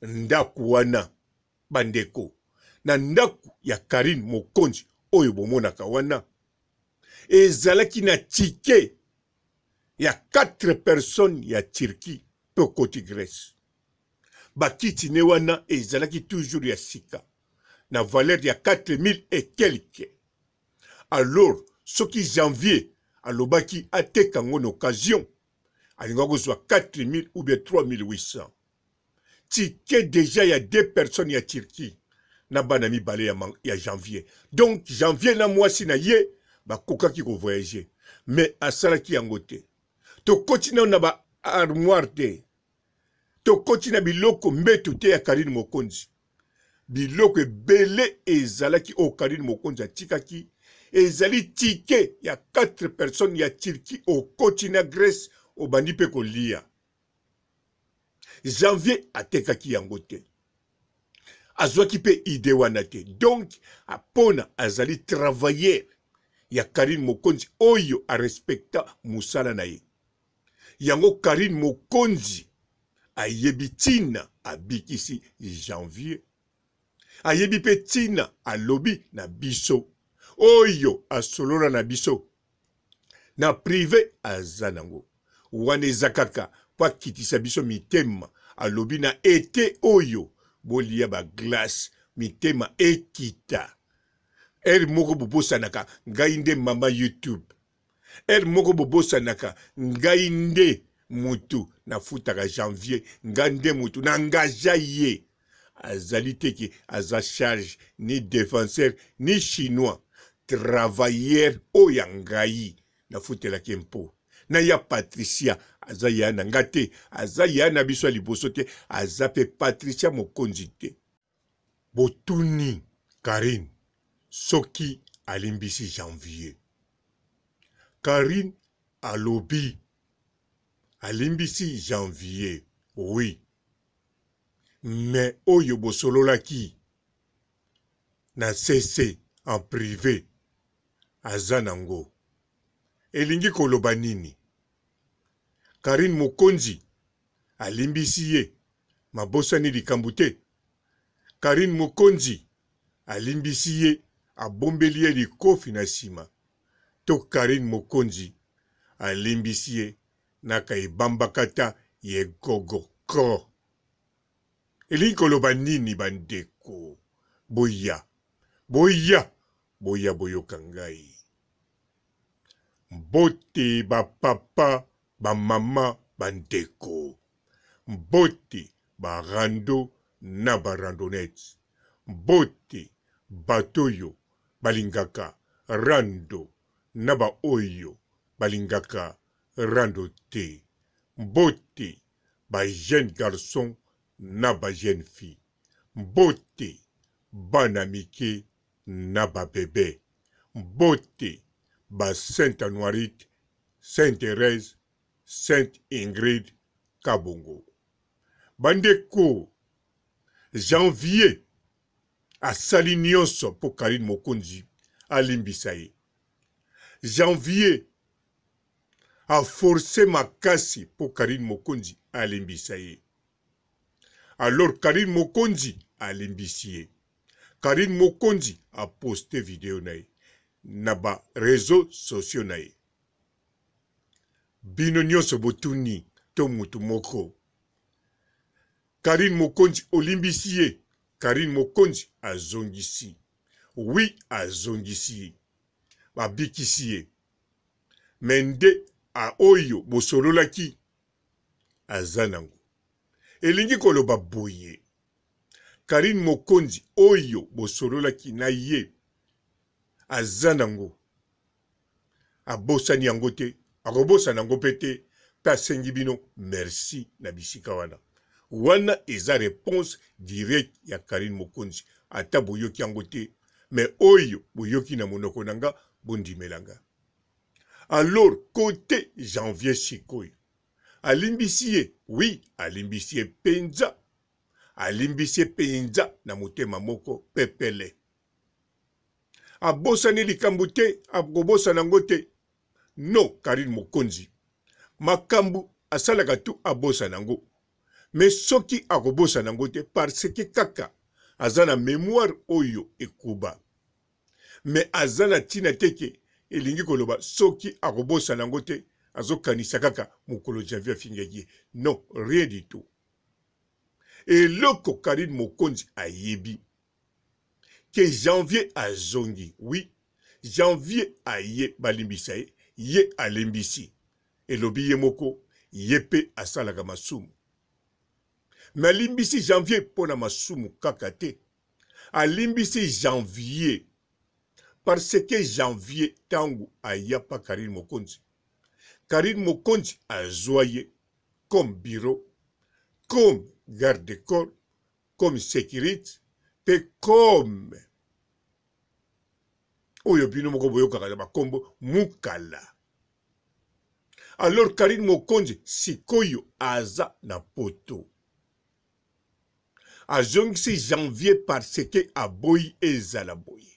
Ndaku wana ba ndeko, na ndaku ya Carine Mokonzi oyo bomonaka wana, ezalaki na ticket ya 4 personnes ya Turquie pe okoti Grèce. Ba kiti ne wana ezalaki toujours ya sika na valeur ya 4000 et quelques. Alors soki Janvier alobaki ateka yango na occasion, alingaki kozwa 4000 ou bien 3800. Ticket dejà ya deux personnes ya Turquie na bana mibale ya, ya Janvier. Donc Janvier na mwasi na ye bakokaki ko voyager mais asalaki yango te. Tokoti nano na ba armoire te, tokoti na biloko mbetu te ya Carine Mokonzi. Biloko ebele ezalaki oyo Carine Mokonzi atikaki ezali ticket ya 4 personnes ya Turquie, okoti na Grèce obandi mpe kolia. Janvier atekaki yango te, azwaki mpe idee wana te. Donc pona azali travailleur ya Carine Mokonzi oyo arespecta mosala na ye. Yango Carine Mokonzi ayebi ntina abikisi Janvier, ayebi mpe ntina alobi na biso oyo asolola na biso na prive aza nango wana eza kaka po akitisa biso mitema alobi na ete oyo bolia ba glace mitema ekita heure moko bobosanaka ngai nde mama youtube heure moko bobosanaka ngai nde mutu nafutaka janvier ngai nde mutu na engaja ye azali te ke aza charge ni defenseur ni chinois travailleur oyo ya ngai nafutelaki impo na ya patricia aza ya na nga te aza ya na biso ya liboso te aza pe patricia mokonzi te botuni karine soki alimbisi janvier karine alobi alimbisi janvier oui Mais oyo bosololaki na sese en prive aza nango elingi koloba nini? Carine mokonzi alimbisi ye mabosani likambu te? Carine mokonzi alimbisi ye abombeli ye likofi na sima to Carine mokonzi alimbisi ye na ka ebambakata ye gogo ko. Elingi koloba nini ba ndeko? Boya, boya, boya boyoka ngai. Mbote ba papa, ba mama, ba ndeko. Mbote ba rando na ba randonnettes. Mbote bato oyo balingaka rando na ba oyo balingaka rando te. Mbote ba jeunes garçons na ba jeunes filles. Mbote bana mike na ba bebes. Mbote ba Sainte Anuarite, Sainte Therèse, Sainte Ingrid Kabongo. Bandeko, Janvier asali nionso mpo Carine Mokonzi alimbisa ye. Janvier a force makasi po Carine Mokonzi alimbisa ye. Alors Carine Mokonzi alimbisi ye. Carine Mokonzi a poste video na ye na ba reseaux sociaux na ye. Bino nionso botuni to mutu moko. Carine Mokonzi olimbisi ye? Carine Mokonzi azongisi. Oui azongisi ye. Babikisi ye. Mais nde a oyo bosololaki aza nango. Elingi koloba boye Carine Mokonzi oyo bosololaki na ye aza nango. Abosani yango te, akobosana yango pe te pe asengi bino merci na bisika wana. Wana eza reponse direct ya Carine Mokonzi ata boyoki yango te mais oyo boyoki na monoko na nga bondimela nga. Alors cote Janvier sikoyo alimbisi ye? Oui alimbisi ye penza, alimbisi ye penza na motema moko pepele. Abosani likambo te, akobosana yango te. Non Carine Mokonzi makambu asalaka tout abosana yango. Mais soki akobosana yango te parce que kaka aza na memoire oyo ekuba. Mais aza na tina te ke elingi koloba soki akobosana yango te azokanisa kaka mokolo Janvier afingaki ye. Non, rien du tout. Eloko Carine Mokonzi ayebi ke Janvier azongi, oui, Janvier aye balimbisa ye, ye alimbisi. Elobi ye moko, ye pe asalaka masumu. Mais alimbisi Janvier mpo na masumu kaka te. Alimbisi Janvier parce que Janvier tangu aya pa Carine Mokonzi, Carine Mokonzi azua ye comme bureau, comme garde de corps, comme securite pe comme oyo bino moko boyokaka na bakombo mukala. Alors Carine Mokonzi sikoyo aza na poto. Azongisi janvier parce que aboyi ezala boye.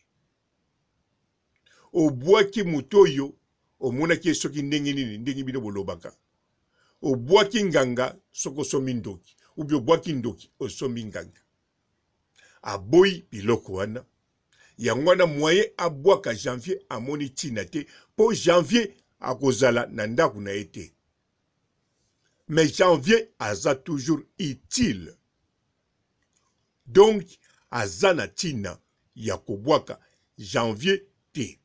Obwaki moto oyo omonaki ye soki ndenge nini ndenge bino bolobaka. Obwaki nganga soki osombi ndoki ou bien obwaki ndoki osombi nganga. Aboyi biloko wana. Yango wana moyen abwaka janvier amoni tina te po janvier akozala na ndako na ye te. Mais janvier aza toujours utile. Donc aza na tina ya kobwaka janvier te.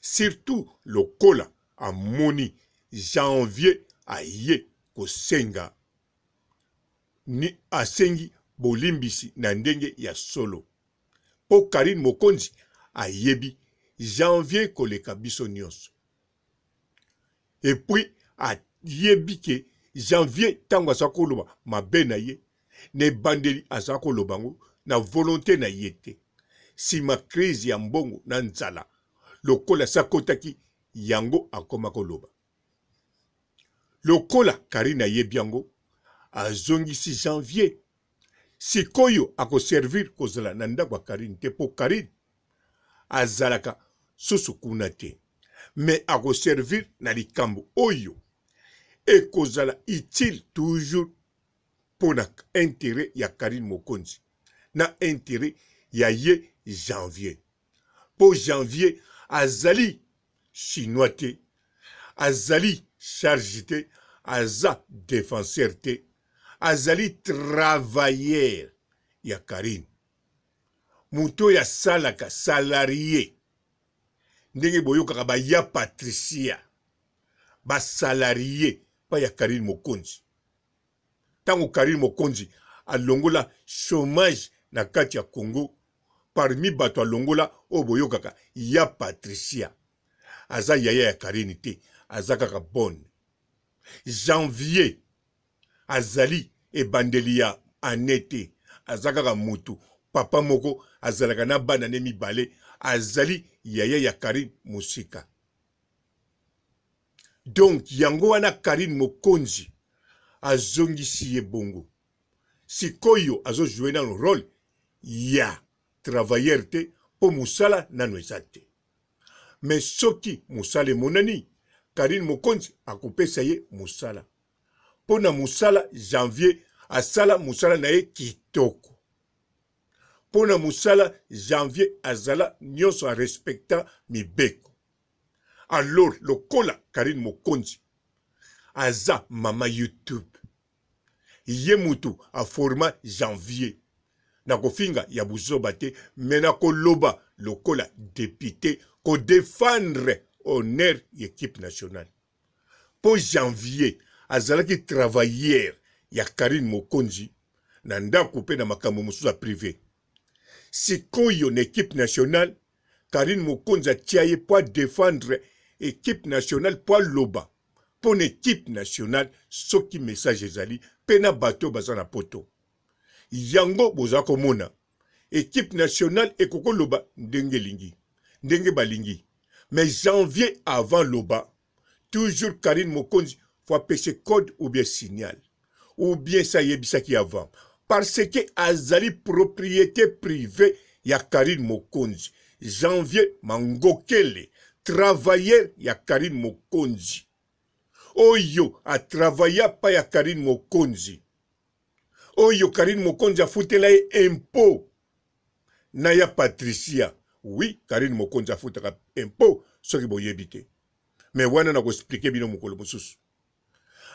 Surtout lokola amoni janvier aye kosenga ni asengi bolimbisi na ndenge ya solo. Po Carine Mokonzi ayebi janvier koleka biso nionso. Et puis ayebi ke janvier tango aza koloba mabe na ye na ebandeli aza koloba yango na volonte na ye te. Sima crise ya mbongo na nzala lokola asi akotaki yango akoma koloba. Lokola Carine ayebi yango azongisi janvier sikoyo ako servir kozala na ndako ya Carine te po Carine azalaka susu kuna te mais ako servir na likambo oyo ekozala utile toujours pona interet ya Carine Mokonzi na interet ya ye Janvier po Janvier azali chinois te azali charge te aza defenseur te azali travailleur ya Carine moto oyo asalaka salarie ndenge boyokaka ba ya Patricia ba salarie pa ya Carine Mokonzi ntango Carine Mokonzi alongola chômage na kati ya Congo parmi bato alongola oyo boyokaka ya Patricia aza yaya ya Carine te aza kaka bonne Janvier azali ebandeli ya annee te aza kaka mutu papa moko azalaka na bana ne mibale azali yaya ya Carine musika donc yango wana Carine Mokonzi azongisi ye bongo sikoyo azo jouer nanu role ya travailleur te po musala nanu eza te mais soki musala emonani Carine Mokonzi akopesa ye musala mpo na mosala janvier asala mosala na ye kitoko mpo na mosala janvier azala nyonso a respecta mibeko alors lokola Carine Mokonzi aza mama YouTube ye mutu a forma janvier na kofinga ya buzoba te mais na koloba lokola depute ko defendre honneur ya equipe nationale Po janvier azalaki travailleur ya Carine Mokonzi na ndaku pe na makambo mosusu ya prive. Sikoyo na equipe nationale Carine Mokonzi atia ye po a defendre equipe nationale po aloba po na equipe nationale soki message ezali pe na bato oyo baza na poto. Yango boza komona equipe nationale ekoki koloba ndenge elingi ndenge balingi mais janvier avant loba toujours Carine Mokonzi faut apese code ou bien signal ou bien sa ayebisaki avant parce que azali propriété privée ya Carine Mokonzi janvier Mangokele travailleur ya Carine Mokonzi oyo a travailla pa ya Carine Mokonzi. Oyo Carine Mokonzi afutela ye impot na ya Patricia. Oui, Carine Mokonzi afutaka impot soki boyebi te. Mais wana na ko expliquer bino mokolo mosusu.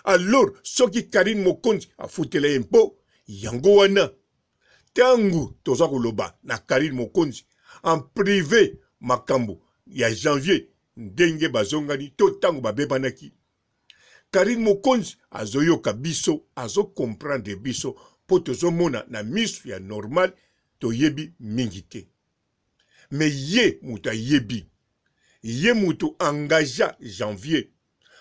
Alors soki Carine Mokonzi afutela ye impot, yango wana tangu toza koloba na Carine Mokonzi en prive makambo ya janvier ndenge bazongani to tango babebanaki, Carine Mokonzi azoyoka biso, azo comprendre biso po tozomona na misu ya normal toyebi mingi te. Mais ye mutu ayebi, ye mutu engagea Janvier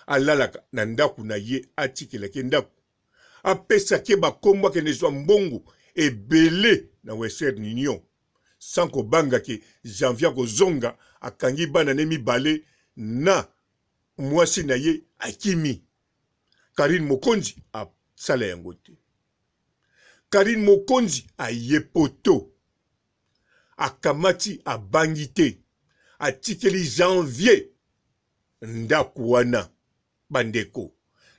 alalaka na ndaku na ye atikelaki ye ndaku, apesaki ye ba kombo akende zua mbongo ebele na Western Union sans kobanga ke Janvier akozonga akangi bana ne mibale na mwasi na ye akimi. Carine Mokonzi asala yango te. Carine Mokonzi aye poto akamati abangi te atikeli Janvier ndaku wana bandeko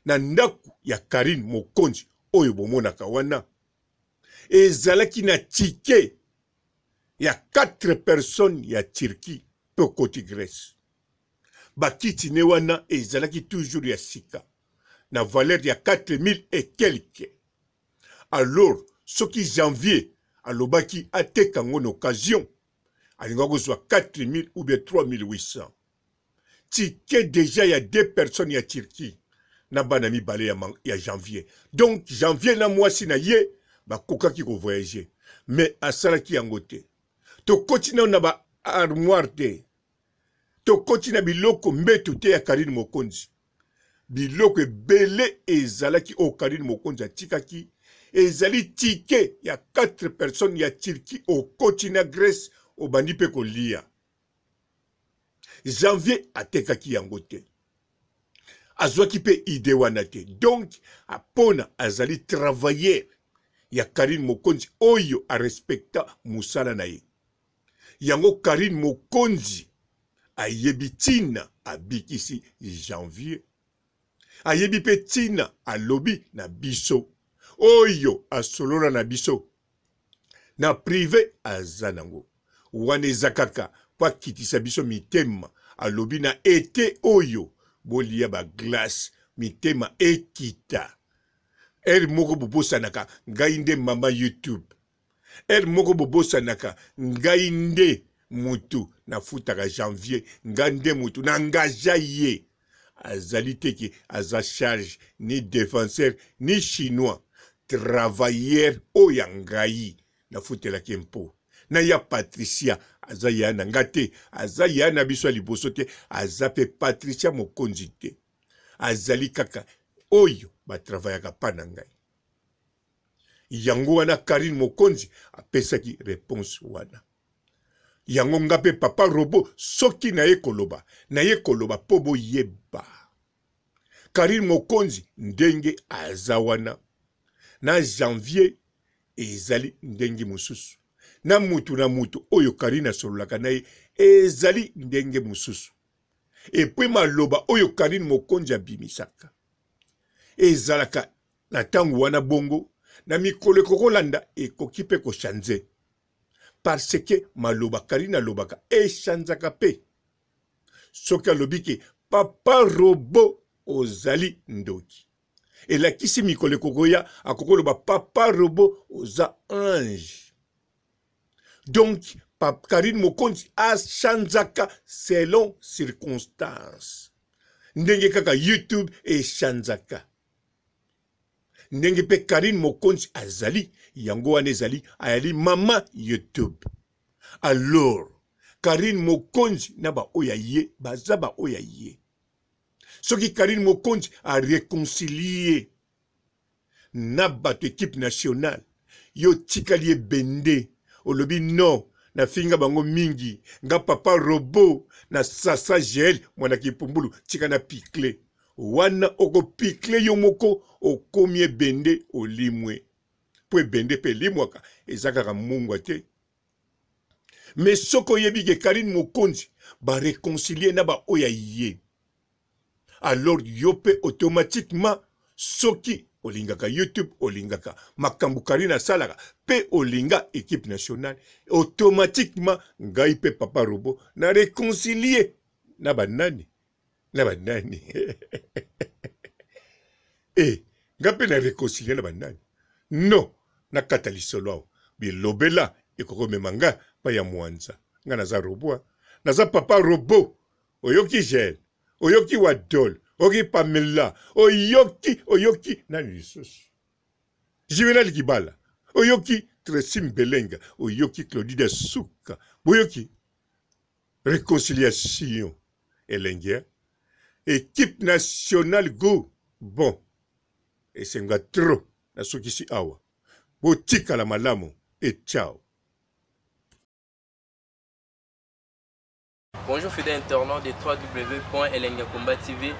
na ndaku ya Carine Mokonzi oyo bomonaka wana ezalaki na ticket ya 4 personnes ya Turquie mpe okoti Grèce. Bakiti ne wana ezalaki toujours ya sika na valeur ya 4000 et quelque. Alors soki Janvier alobaki ateka yango na occasion alingaki kozwa 4000 ou bien 3800. Ticket dejà ya deux personnes ya Turquie na bana mibale ya, ya Janvier. Donc Janvier na mwasi na ye bakokaki ko voyager mais asalaki yango te. Tokoti nano na ba armoire te. Tokoti na biloko mbetu te ya Carine Mokonzi. Biloko ebele ezalaki oyo Carine Mokonzi atikaki ezali ticket ya 4 personnes ya Turquie okoti na Grèce obandi pe kolia. Janvier atekaki yango te. Azwaki pe idee wana te. Donc pona azali travailleur ya Carine Mokonzi oyo a respecta musala na ye. Yango Carine Mokonzi ayebi tina abikisi Janvier. Ayebi pe tina alobi na biso. Oyo asolola na biso na prive aza nango. Wana eza kaka po akitisa biso mitema. Alobi na ete oyo bolia ba glace mitema ekita. Heure moko bobosanaka ngai nde mama YouTube. Heure moko bobosanaka ngai nde mutu nafutaka janvier nga nde mutu na engagea ye azali te ke aza charge ni defenseur ni chinois travailleur oyo ya ngai nafutelaki ye mpo na ya patricia aza ya na nga te aza ya na biso ya liboso te aza pe patricia mokonzi te azali kaka oyo batravayaka pa na ngai Yango wana Carine Mokonzi apesaki reponse wana. Yango nga pe papa robot soki naye koloba, naye koloba po boyeba. Carine Mokonzi ndenge aza wana na janvier ezali ndenge mosusu. Na mutu na mutu oyo Carine asololaka na ye ezali ndenge mosusu. Et puis maloba oyo Carine Mokonzi abimisaka ezalaka Na tango wana bongo, na mikolo ekokolanda ekoki pe ko changer. Parce que maloba Carine alobaka e changeaka pe. Soki alobi ke papa robot ozali ndoki. Elakisi mikolo ekokoya akoki koloba papa robot oza ange. Donc Carine Mokonzi a changeaka selon circonstance. Ndenge kaka YouTube e changeaka. Ndenge pe Carine Mokonzi azali, yango wana ezali ayali mama YouTube. Alors Carine Mokonzi na ba oyo ya ye baza ba oyo ya ye. Soki Carine Mokonzi a reconcilier na bato equipe nationale, yo otikali ebende olobi non nafinga bango mingi nga papa robot na sasa gel mwana kimpumbulu tika na picle wana oko picle yo moko okomi ebende olimwe po ebende pe elimwaka eza kaka mungwa te mais soki oyebi ke Carine Mokonzi ba reconcilier na ba oyo ya ye alors yo pe automatiquement soki Olingaka YouTube, olingaka makambo Karine asalaka pe olinga equipe nationale, automatiquement ngai pe papa robot na reconcilier na ba nani na ba nani eh nga pe na reconcilier na ba nani non nakata lisolo awa bilobela ekoki komema nga pa ya mwanza nga naza robot naza papa robot oyoki gel oyoki wadol oyoki pamela oyoki oyoki nani lisusu juvenal kibala oyoki tracy mbelenga oyoki claudida suka boyoki reconciliation elengi eh? Equipe nationale gout bon esenga trop nasukisi awa botikala malamu et ciao. Bonjour fidèles internautes de www.elengiyakomba.tv.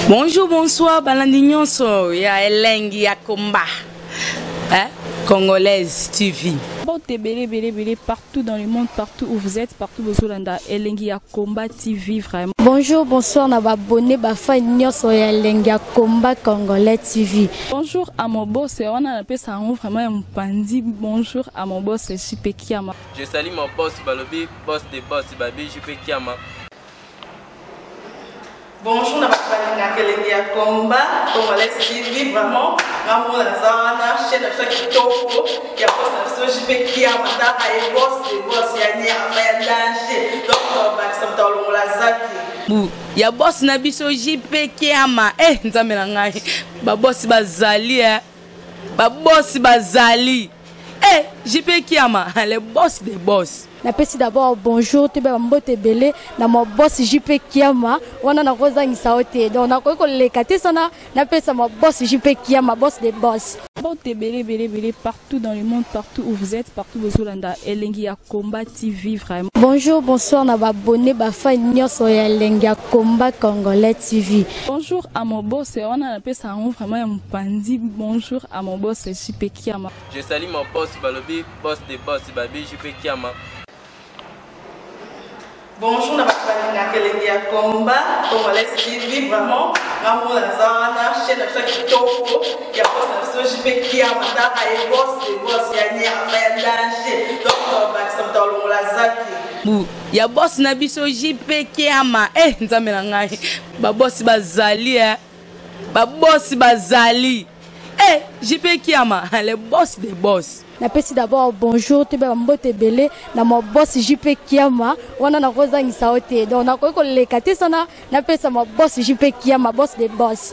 Bonjour, bonsoir, balandi nyonso ya elengi ya combat. Hein? Congolaise TV. Mbote ebele ebele ebele partout dans le monde, partout où vous êtes, partout bozolanda elengi ya combat TV vraiment. Bonjour, bonsoir na ba abonné ba fan nyonso ya elengi ya combat congolais TV. Bonjour à mon boss, wana napesa yango vraiment ya mopanzi. Bonjour à mon boss JP Kiama. Je salue mon boss balobi boss de boss babi JP Kiama. Bonjour na bato balingaka elengi ya combat congolais TV vraiment nga mona naza wana chaîne na biso ya kitoko ya boss na biso JP Kiama taka ye boss de boss ya nyama ya danger donc bakisa moto alongola zaki bu ya boss na biso JP Kiama eh nzambe na ngai ba boss bazali eh ba boss bazali eh JP Kiama le boss de boss. Napesi d'abord bonjour toyeba ba mbote ebele na mon boss JP Kiama wana nakozangisa yo te donc nakoki koleka te sana napesa mon boss JP Kiama boss de boss. Mbote ebele ebele ebele partout dans le monde partout où vous êtes partout bozolanda elengi ya combat TV vraiment. Bonjour bonsoir na ba abonné ba fan nyonso ya elengi ya combat congolais TV. Bonjour à mon boss wana napesa yango vraiment ya mopanzi bonjour à mon boss JP Kiama. Je salue mon boss balobi boss de boss babi JP Kiama. Bonjour na bato balingaka elengi ya combat congolais TV vraiment nga mona naza wana chaîne na biso ya kitoko ya boss na biso JP Kiama taka ye boss de boss ya nyama ya danger donc bakisa moto alongola zaki bu ya boss na biso JP Kiama eh nzambe na ngai ba boss bazali eh ba boss bazali eh JP Kiama le boss de boss. Napesi d'abord bonjour toyeba ba mbote ebele na mon boss JP Kiama wana nakozangisa yo te donc nakoki koleka te sana napesa mon boss JP Kiama boss de boss.